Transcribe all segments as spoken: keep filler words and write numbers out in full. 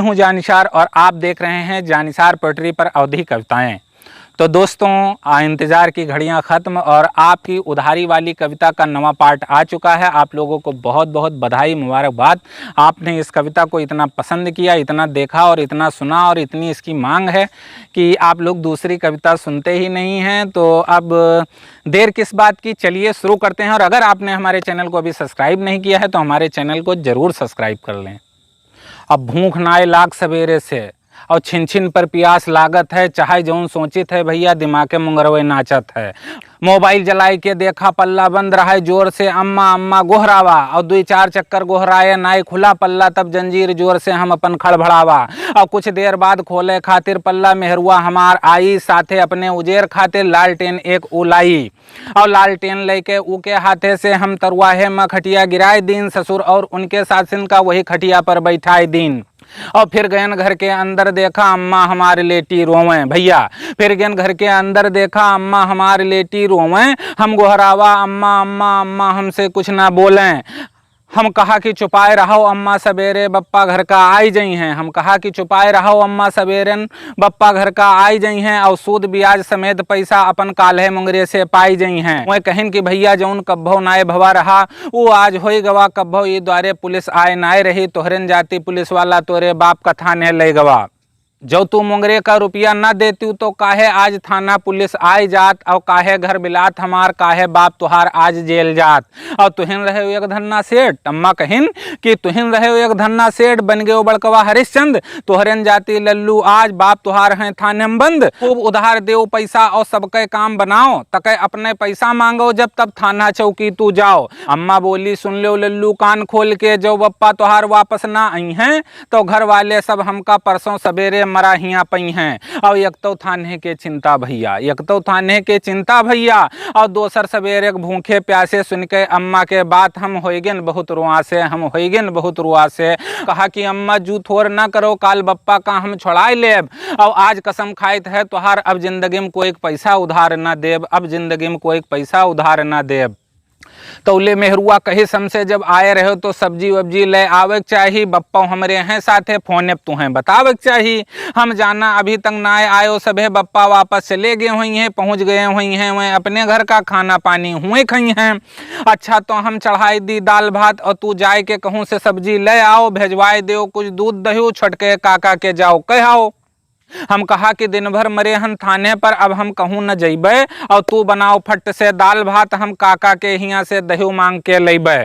हूँ जानिसार और आप देख रहे हैं जानिसार पोएट्री पर अवधी कविताएं। तो दोस्तों, आ, इंतज़ार की घड़ियां ख़त्म और आपकी उधारी वाली कविता का नवा पार्ट आ चुका है। आप लोगों को बहुत बहुत बधाई, मुबारकबाद। आपने इस कविता को इतना पसंद किया, इतना देखा और इतना सुना और इतनी इसकी मांग है कि आप लोग दूसरी कविता सुनते ही नहीं हैं। तो अब देर किस बात की, चलिए शुरू करते हैं। और अगर आपने हमारे चैनल को अभी सब्सक्राइब नहीं किया है तो हमारे चैनल को ज़रूर सब्सक्राइब कर लें। अब भूख नाय लाग सवेरे से, और छिन छिन पर पियास लागत है, चाहे जौन सोचित है भइया, दिमाग के मुंगरवे नाचत है। मोबाइल जलाए के देखा पल्ला बंद रहा है जोर से, अम्मा अम्मा गोहरावा, और दुई चार चक्कर गोहराए नाय खुला पल्ला, तब जंजीर जोर से हम अपन खड़बड़ावा। और कुछ देर बाद खोले खातिर पल्ला मेहरुआ हमार आई, साथे अपने उजेर खातिर लालटेन एक उलाई। और लालटेन लेके ऊके हाथे से हम तरुआहे म खटिया गिराए दीन, ससुर और उनके साथिन का वही खटिया पर बैठाए दीन। और फिर गयन घर के अंदर देखा अम्मा हमार लेटी रोवें भइया, फिर गयन घर के अंदर देखा अम्मा हमार लेटी रोवें। हम गोहरावा अम्मा अम्मा अम्मा, हमसे कुछ ना बोलें। हम कहा कि चुपाए रहो अम्मा, सबेरे बप्पा घर का आई जइहैं। हम कहा कि चुपाए रहो अम्मा, सबेरन बप्पा घर का आई जइहैं और सूद ब्याज समेत पैसा अपन काल्हे मुंगरे से पाई जइहैं। वह कहिन कि भइया जौन कब्भौ नाय भवा रहा, ऊ आज होई गवा। कब्भौ ई द्वारे पुलिस आए नाय रही, तोहरेन जाति पुलिस वाला तोरे बाप का थाने ले गवा। जौ तू मुंगरे का रुपया न देतू तो काहे आज थाना पुलिस आए जात, और काहे घर बिलात हमार, काहे बाप तुहार आज जेल जात। और तुहिन रहे एक धन्ना सेठ, अम्मा कहिन कि तुहिन रहे एक धन्ना सेठ, बन गयो बड़कवा हरिश्चंद, तोहरेन जाति लल्लू आज, बाप तुहार हैं थाने में बंद। खूब उधार देव पैसा और सबके काम बनाओ, तके अपने पैसा मांगो जब तब थाना चौकी तू जाओ। अम्मा बोली सुन लो लल्लू कान खोल के, जौ बप्पा तुहार वापस ना आई हैं तो घर वाले सब हमका परसों सबेरे मरा हियाँ पइहैं। और एक तो थाने के चिंता भइया, एक तो थाने के चिंता भइया, और दोसर सबेरे के भूखे प्यासे सुन के अम्मा के बात हम होइगेन बहुत रुआसे, हम होइगेन बहुत रुआसे। कहा कि अम्मा जू थोर ना करो, काल बप्पा का हम छोड़ाए लेब, और आज कसम खाइत है तोहार अब जिंदगी में कोई पैसा उधार ना देब, अब जिंदगी में कोई पैसा उधार ना देब। तौले मेहरुआ कहिस हमसे जब आए रहो तो सब्जी वब्जी ले आवे के चाही, बप्पा हमरे हैं साथे, फोने पे तुहें बतावे के चाही। हम जाना अभी तक ना आयो, सभे बप्पा वापस चले गए हुई हैं, पहुँच गए हुई हैं, वह अपने घर का खाना पानी हुए खई हैं। अच्छा तो हम चढ़ाई दी दाल भात और तू जाए के कहूँ से सब्जी ले आओ, भेजवाए देओ कुछ दूध दही, छोटके काका के जाओ कह आओ। हम कहा कि दिन भर मरे हन थाने पर, अब हम कहूँ न जइबे, और तू बनाओ फट से दाल भात, हम काका के हियाँ से दही मांग के लइबे।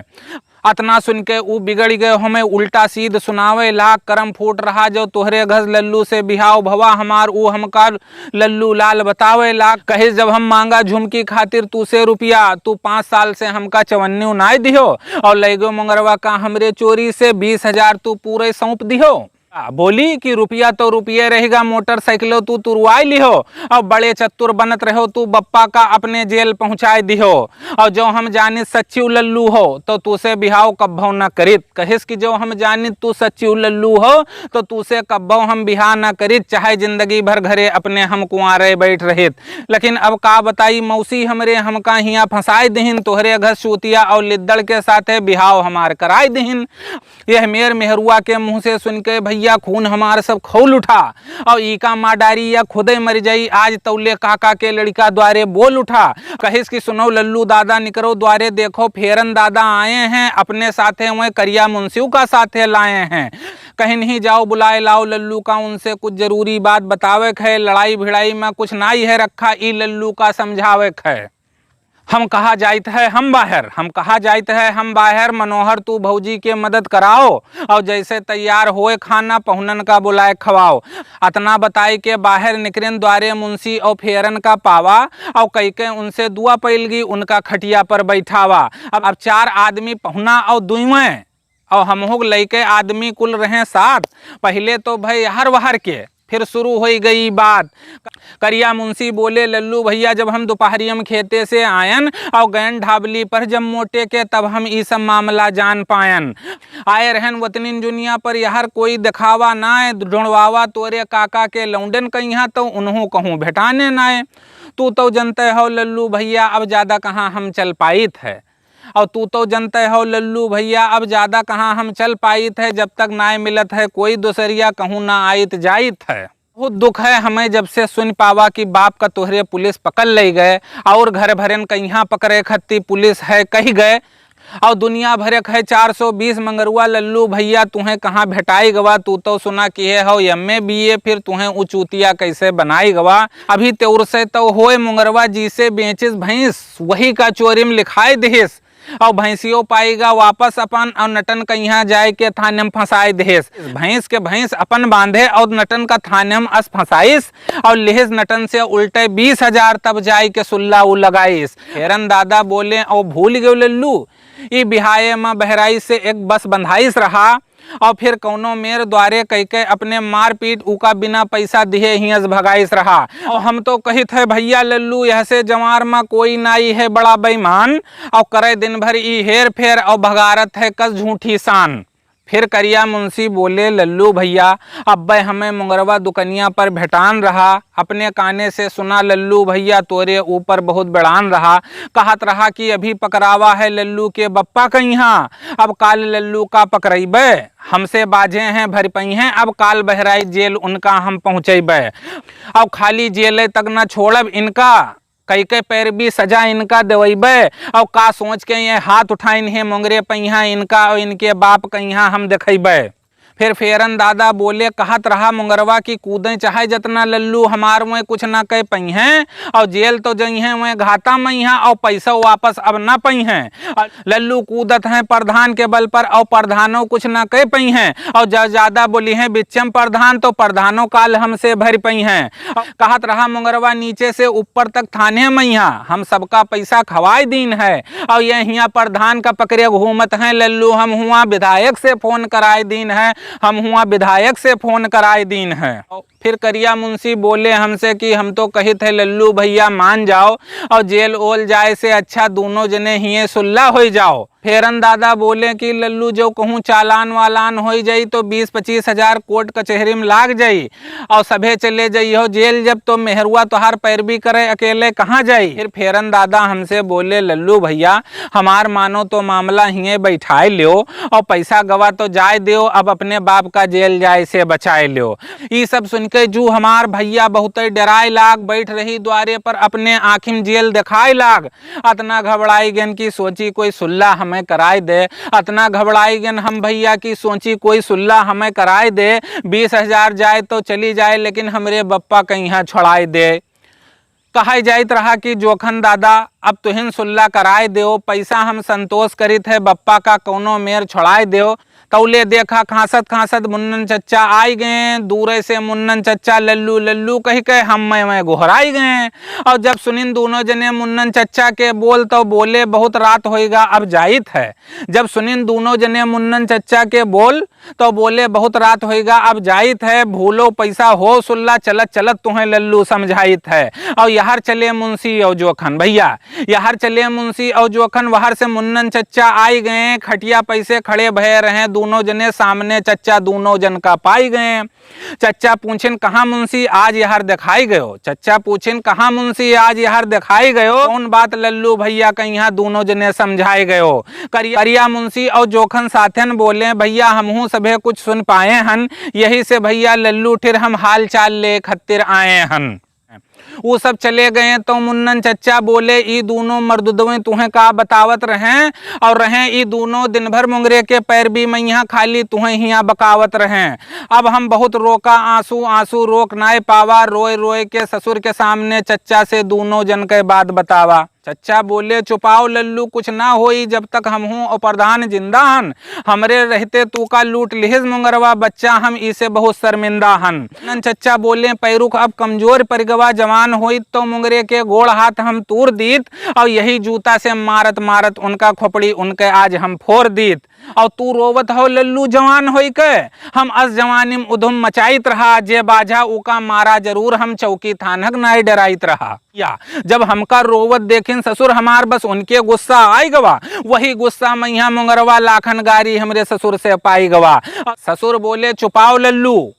अतना सुन के ऊ बिगड़ गए, हमें उल्टा सीध सुनावे लाग, करम फूट रहा जो तोहरे घस लल्लू से बिहाव भवा हमार, ऊ हमका लल्लू लाल बतावे लाग। कहे जब हम मांगा झुमकी खातिर तू से रुपया, तू पाँच साल से हमका चवन्नी उनाय दिहो, और लैगो मंगरवा का हमरे चोरी से बीस हजार तू पूरे सौंप दिहो। आ, बोली कि रुपया तो रुपये रहेगा, मोटरसाइकिलो तू तुरवाई लिहो, और बड़े चतुर बनत रहो तू बप्पा का अपने जेल पहुँचाए दिहो। और जो हम जानित सच्ची लल्लू हो तो तू से बिहाव कब्भौ न करित। कहिस कि जो हम जानित तू सच्ची लल्लू हो तो तू से कब्भौ हम बिहाव न करित, चाहे जिंदगी भर घरे अपने हम कुंवारे बैठ रहित। लेकिन अब का बताई मौसी हमरे हमका हियाँ फंसाए दिहिन, तोहरे घर सूतिया और लिद्दड़ के साथे बिहाव हमार कराए दिहिन। यह मेर मेहरुआ के मुँह से सुन के भइया खून हमार सब खौल उठा। और ई का माँ डारी या खुदे मर जाई, आज तौले काका के लड़िका द्वारे बोल उठा। कहिस कि सुनो लल्लू दादा निकरो द्वारे, देखो फेरन दादा आए हैं, अपने साथे वह करिया मुंसियों का साथे लाए हैं। कहीं नहीं जाओ बुलाए लाओ लल्लू का, उनसे कुछ जरूरी बात बतावे के है। लड़ाई भिड़ाई में कुछ नाई है रखा, ई लल्लू का समझावे के है। हम कहा जाइत है हम बाहर, हम कहा जाइत है हम बाहर, मनोहर तू भौजी के मदद कराओ और जैसे तैयार होए खाना पहुनन का बुलाए खवाओ। अतना बताई के बाहर निकरेन द्वारे मुंसी और फेरन का पावा और कई के उनसे दुआ पैलगी उनका खटिया पर बैठावा। अब, अब चार आदमी पहुना और दुइवें और हमहू लइके आदमी कुल रहे साथ। पहिले तो भय हर वहर के, फिर शुरू होई गई बात। करिया मुंसी बोले, लल्लू भइया, जब हम दोपहरिया में खेते से आयन और गयन ढाबली पर जब मोटे के, तब हम ई सब मामला जान पायन। आए रहन वतनिन जुनिया पर यहर कोई देखावा नाय, ढूंढवावा तोरे काका के लौंडन कइहाँ तो उन्हों कहूँ भेटाने नाय। तू तो जनते हो लल्लू भइया, अब ज्यादा कहाँ हम चल पाइत है। और तू तो जनते हो लल्लू भैया, अब ज्यादा कहाँ हम चल पाइत है, जब तक नाय मिलत है कोई दोसरिया, कहूँ ना आइत जाइत है। बहुत दुख है हमें जब से सुन पावा कि बाप का तोहरे पुलिस पकड़ ले गए, और घर भरेन कहिया पकड़े खत्ती पुलिस है कही गए। और दुनिया भरे है चार सौ बीस मंगरुआ लल्लू भैया, तुहें कहाँ भेटाई गवा, तू तो सुना किहे हो एम ए बी ए, फिर तुहें उ चूतिया कैसे बनाई गवा। अभी तेउर से तो होए मुंगरवा, जी से बेचिस भैंस, वही का चोरी में लिखाई दिहिस। और भैंसियो पाईगा वापस अपन, और नटन कहिया जाए के थाने में फंसाए दिहिस। भैंस के भैंस अपन बांधे और नटन का थाने में अस फंसाइस, और लिहिस नटन से उल्टे बीस हजार, तब जाए के सुल्ला उ लगाइस। फेरन दादा बोले, "ओ भूल गयो लल्लू, ई बिहाए में बहराइस से एक बस बंधाइस रहा, और फिर कौनो मेर द्वारे कह के अपने मारपीट उका बिना पैसा दिहे हियस भगाइस रहा। और हम तो कहित है भैया लल्लू, यह से जवार में कोई नाई है बड़ा बेईमान, और करे दिन भर ई हेर फेर और भगारत है कस झूठी शान।" फिर करिया मुंशी बोले, "लल्लू भैया, अब्बे हमें मुंगरवा दुकनिया पर भेटान रहा, अपने काने से सुना लल्लू भैया, तोरे ऊपर बहुत बेड़ान रहा, कहत रहा कि अभी पकड़ावा है लल्लू के बप्पा कहिया, अब काल लल्लू का पकड़ैबे, हमसे बाझे हैं भर पइहें, अब काल बहराइच जेल उनका हम पहुँचैबे, अब खाली जेले तक न छोड़ब इनका, कई के पैरवी सजा इनका देवैबे, और का सोच के ये हाथ उठाइन है मुंगरे पइहा इनका, और इनके बाप कइहा हम देखैबे।" फिर फेरन दादा बोले, कहत रहा मुंगरवा कि कूदे चाहे जतना लल्लू, हमार में कुछ ना कह पइहें, और जेल तो जइहें वह घाटा मइहा, और पैसा वापस अब ना पइहें। और लल्लू कूदत हैं प्रधान के बल पर, और प्रधानो कुछ ना कह पइहें, और जा ज्यादा बोली हैं बिच्चम प्रधान, तो प्रधानो काल हमसे भर पइहें। कहत रहा मुंगरवा नीचे से ऊपर तक थाने मइहा, हम सबका पैसा खवाई दीन है, और ये हिया प्रधान का पकड़े घूमत हैं लल्लू, हम हुआ विधायक से फोन कराए दीन है, हम हुआ विधायक से फोन कराए दीन है। फिर करिया मुंशी बोले हमसे कि हम तो कहित है लल्लू भैया मान जाओ, और जेल ओल जाए से अच्छा दोनों जने हिये सुल्ला होई जाओ। फेरन दादा बोले कि लल्लू जो कहूँ चालान वालान होई जाई तो बीस पच्चीस हजार कोर्ट कचहरी में लाग जाई, और सभे चले जाइहो जेल, जब तो मेहरुआ तोहार पैरवी करे अकेले कहाँ जाई। फिर फेरन दादा हमसे बोले, लल्लू भैया, हमार मानो तो मामला हिये बैठाए लियो, और पैसा गवा तो जाए दियो, अब अपने बाप का जेल जाए से बचाए लियो। ई सब सुन के जू हमार भैया बहुते डराए लाग, बैठ रही द्वारे पर अपने आँखिम जेल देखाए लाग। अतना घबराई गन कि सोची कोई सुल्ला हमें कराए दे, अतना घबराई गन हम भैया कि सोची कोई सुल्ला हमें कराए दे, बीस हजार जाए तो चली जाए, लेकिन हमरे बप्पा कहिया छोड़ाए दे। कहाई जाइत रहा कि जोखन दादा, अब तुहिन सुल्ला कराए देओ, पैसा हम संतोष करित है, बप्पा का कौनो मेर छोड़ाए देओ। तौले देखा खांसत खांसत मुन्नन चच्चा आई गए। दूरे से मुन्नन चच्चा लल्लू लल्लू कहि के हम मैं मैं गोहराई गए। और जब सुनिन दोनों जने मुन्नन चच्चा के बोल, तो बोले, बहुत रात होइगा, अब जाइत है। जब सुनिन दोनों जने मुन्नन चच्चा के बोल, तो बोले, बहुत रात होइगा, अब जाइत है, भूलो पैसा हो सुल्ला, चलत चलत तुहें लल्लू समझाइत है। और यहर चले मुंशी और जोखन भैया, यहर चले मुंशी और जोखन, वहर से मुन्नन चच्चा आई गए। खटिया पैसे खड़े भये रहे दोनों जने, सामने चच्चा दोनों जन का पाई गए। चच्चा पूछिन, "कहाँ मुंशी, आज यहर दिखाई गयो?" चच्चा पूछिन, "कहाँ मुंशी, आज यहर दिखाई गयो? कौन बात लल्लू भैया कहिया दोनों जने समझाए गयो?" करिया, करिया मुंशी और जोखन साथन बोले, "भैया, हमहूँ सभे कुछ सुन पाए हन, यही से भैया लल्लू ठिर हम हाल चाल ले खत्तिर आए हन।" वो सब चले गए तो मुन्नन चच्चा बोले, "ई दोनों मर्दुदवे तुहें का बतावत रहें, और रहें ई दोनों दिन भर मुंगरे के पैरवी मइहा, खाली तुहें हिया बकावत रहें। अब हम बहुत रोका आंसू, आंसू रोक नाय पावा, रोए रोए के ससुर के सामने चच्चा से दोनों जन के बात बतावा।" चच्चा बोले, "चुपाओ लल्लू, कुछ ना होई, जब तक हमहूँ और प्रधान जिंदा हन। हमरे रहते तू का लूट लिहिस मुंगरवा बच्चा, हम इसे बहुत शर्मिंदा हन।" नन चच्चा बोले, "पैरुख अब कमजोर परि गवा, जवान होइत तो मुंगरे के गोड़ हाथ हम तूर दीत, और यही जूता से मारत मारत उनका खोपड़ी उनके आज हम फोर दीत। और तू रोवत हो लल्लू जवान होई के, हम अस जवानी में उधुम मचाइत रहा, जे बाझा उका मारा जरूर, हम चौकी थानक नाय डराइत रहा।" या, जब हमका रोवत देखिन ससुर हमार, बस उनके गुस्सा आई गवा, वही गुस्सा मइहा मुंगरवा लाखन गारी हमरे ससुर से पाई गवा। ससुर बोले, "चुपाओ लल्लू,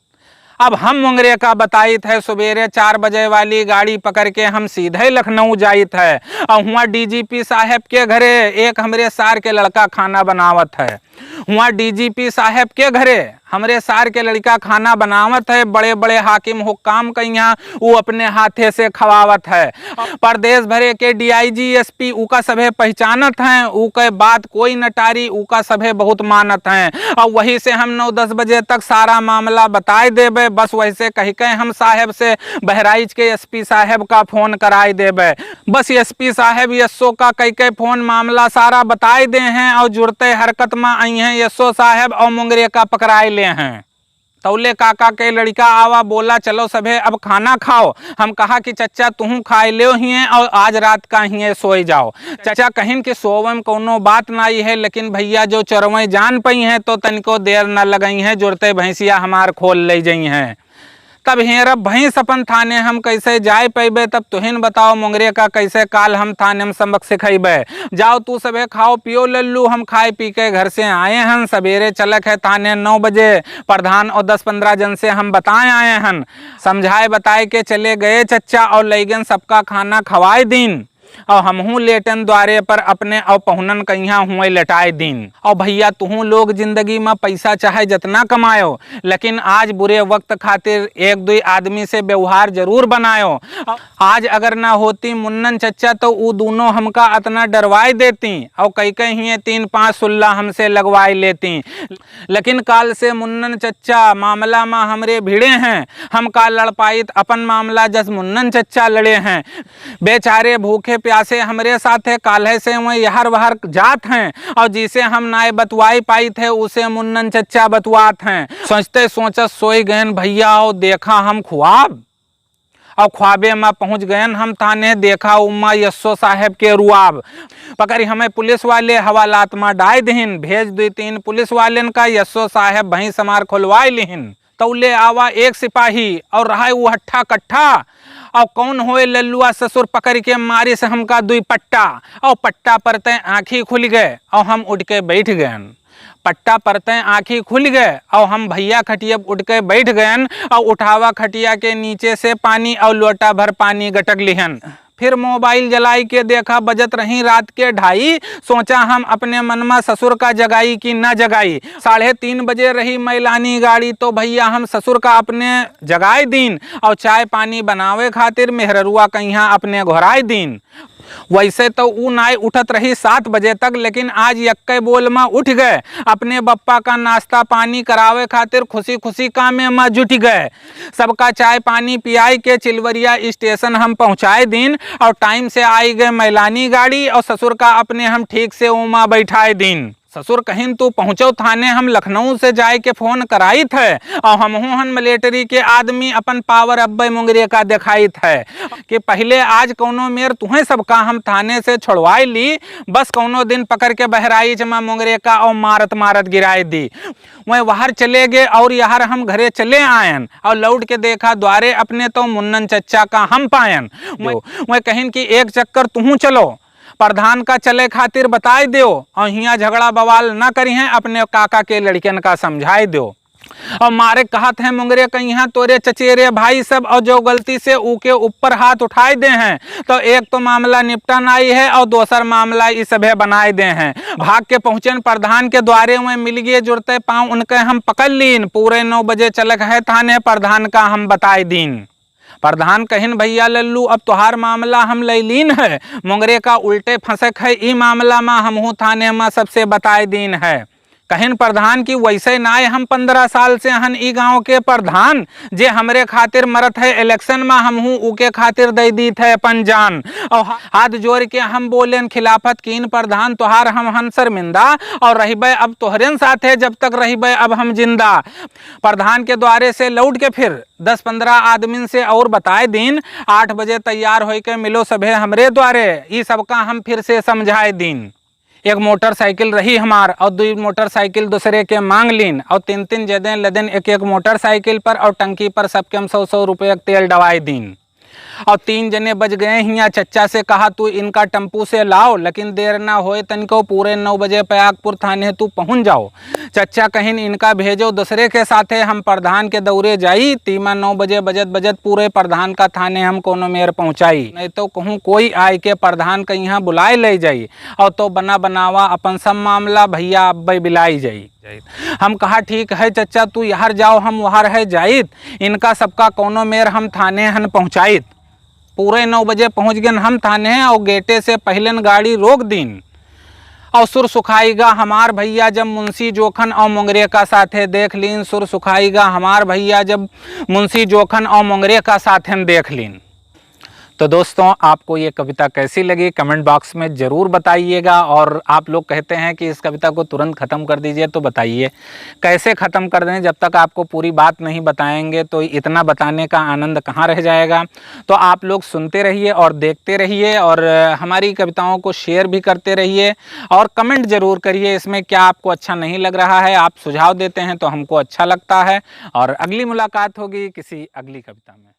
अब हम मुंगरे का बताइत है, सुबेरे चार बजे वाली गाड़ी पकड़ के हम सीधे लखनऊ जाइत है। और हुआं डीजीपी साहब के घरे एक हमरे सार के लड़का खाना बनावत है। हुआं डीजीपी साहब के घरे हमरे सार के लड़का खाना बनावत है, बड़े बड़े हाकिम हुक्काम कइहाँ ऊ अपने हाथे से खवावत है। परदेश भरे के डीआईजी, एसपी ऊका सभे पहचानत हैं, ऊके बात कोई न टारी, ऊका सभे बहुत मानत हैं। और वही से हम नौ दस बजे तक सारा मामला बताए देबे। बस वैसे कह के हम साहेब से बहराइच के एसपी साहेब का फोन कराए देबे। बस एसपी साहेब यस्सो का कह के फोन मामला सारा बताए दे हैं और जुड़ते हरकत में आई हैं यस्सो साहेब और मुंगरे का पकड़ाए ले हैं। तौले काका के लड़िका आवा, बोला, "चलो सभे अब खाना खाओ।" हम कहा कि, "चच्चा, तुहूँ खाए लेव हिये और आज रात का हिये सोए जाओ।" चच्चा कहिन कि, "सोवे में कौनो बात नाई है, लेकिन भैया जो चोरवै जान पइहैं तो तनिको देर न लगइहैं, जुड़ते भैंसिया हमार खोल ले जइहैं।" तब हेरब भैंस अपन थाने हम कैसे जाए पइबे, तब तुहिन बताओ मुंगरे का कैसे काल हम थाने में सबक सिखइबे। जाओ तू सभे खाओ पियो लल्लू, हम खाए पी के घर से आए हन। सबेरे चलक है थाने नौ बजे, प्रधान और दस पन्द्रह जन से हम बताए आए हन। समझाए बताए के चले गए चच्चा और लइगन सबका खाना खवाए दीन। और हमहूँ लेटन द्वारे पर अपने और पहुनन कइहाँ हुए लेटाए दीन। और भैया तुहूँ लोग जिंदगी में पैसा चाहे जतना कमायो, लेकिन आज बुरे वक्त खातिर एक दुई आदमी से व्यवहार जरूर बनायो। आज अगर ना होती मुन्नन चच्चा तो ऊ दूनों हमका अतना डरवाए देती और कई कई हिये तीन पाँच सुल्ला हमसे लगवाए लेती। लेकिन काल से मुन्नन चच्चा मामला मा हमरे भिड़े हैं। हम का लड़ पाइत अपन मामला जस मुन्नन चच्चा लड़े हैं। बेचारे भूखे प्यासे हमरे साथे काल्हे से वहीं यहर वहर जात हैं और जिसे हम नाय बतवाई पाइत है उसे मुन्नन चच्चा बतवात हैं। सोचते सोचत सोई गयन भैया और देखा हम ख्वाब। और ख्वाबे मा पहुँच गयन हम थाने, देखा उमा यस्सो साहेब के रुआब। पकड़ी हमें पुलिस वाले हवालात मा डाय दिहिन, भेज दुई तीन पुलिस वालेन का यस्सो साहेब भैंस हमार खोलवाए लिहिन। तौले आवा एक सिपाही और रहा उ हट्ठा कट्ठा। और कौन होए लल्लुआ ससुर पकड़ के मारिस हमका दुई पट्टा। और पट्टा परते आँखी खुल गए और हम उठ के बैठ गयन। पट्टा परते आँखी खुल गए और हम भैया खटिया उठ के बैठ गयन और उठावा खटिया के नीचे से पानी और लोटा भर पानी गटक लिहन। फिर मोबाइल जलाई के देखा बजत रही रात के ढाई। सोचा हम अपने मन मा ससुर का जगाई कि न जगाई। साढ़े तीन बजे रही मैलानी गाड़ी तो भैया हम ससुर का अपने जगाए दीन और चाय पानी बनावे खातिर मेहररुआ कइहाँ अपने घोराए दीन। वैसे तो ऊ नाय उठत रही सात बजे तक, लेकिन आज यक्के बोल मा उठ गए। अपने बप्पा का नाश्ता पानी करावे खातिर खुशी खुशी कामे मा जुट गए। सबका चाय पानी पियाई के चिलवरिया स्टेशन हम पहुँचाए दीन और टाइम से आई गए मैलानी गाड़ी और ससुर का अपने हम ठीक से उमा बैठाए दीन। ससुर कहिन, "तू पहुँचो थाने, हम लखनऊ से जाए के फोन कराइत है और हमहू हन मिलिट्री के आदमी, अपन पावर अब्बे मुंगरे का देखाइत है कि पहिले आज कौनो मेर तुहें सबका हम थाने से छोड़वाए ली, बस कौनो दिन पकड़ के बहराइच मा मुंगरे का और मारत मारत गिराए दी।" वह वहर चले गए और यहर हम घरे चले आयन और लौट के देखा द्वारे अपने तो मुन्नन चच्चा का हम पायन। वह, वह कहिन कि एक चक्कर तुहूँ चलो, प्रधान का चले खातिर बताए देओ और हियाँ झगड़ा बवाल न करिहैं, अपने काका के लड़िकन का समझाए देओ। और मारे कहत हैं मुंगरे कइहाँ तोरे चचेरे भाई सब, और जो गलती से ऊके ऊपर हाथ उठाए दे हैं तो एक तो मामला निपटा नाई है और दोसर मामला ई सभे बनाए दे हैं। भाग के पहुँचेन प्रधान के द्वारे, वहीं मिल गए जुड़ते पाँव उनके हम पकड़ लीन। पूरे नौ बजे चलक है थाने, प्रधान का हम बताए दीन। प्रधान कहिन, "भैया लल्लू, अब तोहार मामला हम लैलीन है, मुंगरे का उल्टे फंसक है, ई मामला मा हमहू थाने मा सबसे बताए दीन है।" कहिन प्रधान कि वैसे नाय, हम पन्द्रह साल से हन ई गाँव के प्रधान, जे हमरे खातिर मरत है इलेक्शन मा, हमहू ऊके खातिर दे दीत है अपन जान। और हा-, हाथ जोड़ के हम बोलेन खिलाफत कीन, "प्रधान तोहार हम हन शर्मिंदा, और रहबे अब तोहरेन साथे जब तक रहबे अब हम जिंदा।" प्रधान के द्वारे से लौट के फिर दस पन्द्रह आदमिन से और बताए दीन, "आठ बजे तैयार होइके मिलो सभे हमरे द्वारे।" ई सबका हम फिर से समझाए दीन। एक मोटरसाइकिल रही हमार और दुई मोटरसाइकिल दूसरे के मांग लीन और तीन तीन जदें लदेन एक एक मोटरसाइकिल पर और टंकी पर सबके हम सौ सौ रुपये के तेल डवाए दीन। और तीन जने बज गए हियाँ, चच्चा से कहा तू इनका टेम्पू से लाओ, लेकिन देर ना होए तनिको, पूरे नौ बजे पयागपुर थाने तू पहुँच जाओ। चच्चा कहिन इनका भेजो दूसरे के साथे, हम प्रधान के दौरे जाई, तीमा नौ बजे बजत बजत पूरे प्रधान का थाने हम कोनो मेर पहुँचाई, नहीं तो कहूँ कोई आए के प्रधान का यहाँ बुलाए ले जाई, और तो बना बनावा अपन सब मामला भैया अब बिलाई जाई। हम कहा ठीक है चच्चा, तू यहर जाओ, हम वहर है जाइत, इनका सबका कोनो मेर हम थाने हन पहुँचाइत। पूरे नौ बजे पहुँच गन हम थाने, और गेटे से पहिलन गाड़ी रोक दीन। और सुर सुखाईगा हमार भैया जब मुंशी जोखन और मोंगरे का साथे देख लीन, सुर सुखाईगा हमार भैया जब मुंशी जोखन और मोंगरे का साथे देख लीन। तो दोस्तों, आपको ये कविता कैसी लगी, कमेंट बॉक्स में ज़रूर बताइएगा। और आप लोग कहते हैं कि इस कविता को तुरंत ख़त्म कर दीजिए, तो बताइए कैसे ख़त्म कर दें। जब तक आपको पूरी बात नहीं बताएंगे तो इतना बताने का आनंद कहाँ रह जाएगा। तो आप लोग सुनते रहिए और देखते रहिए, और हमारी कविताओं को शेयर भी करते रहिए, और कमेंट ज़रूर करिए इसमें क्या आपको अच्छा नहीं लग रहा है। आप सुझाव देते हैं तो हमको अच्छा लगता है। और अगली मुलाकात होगी किसी अगली कविता में।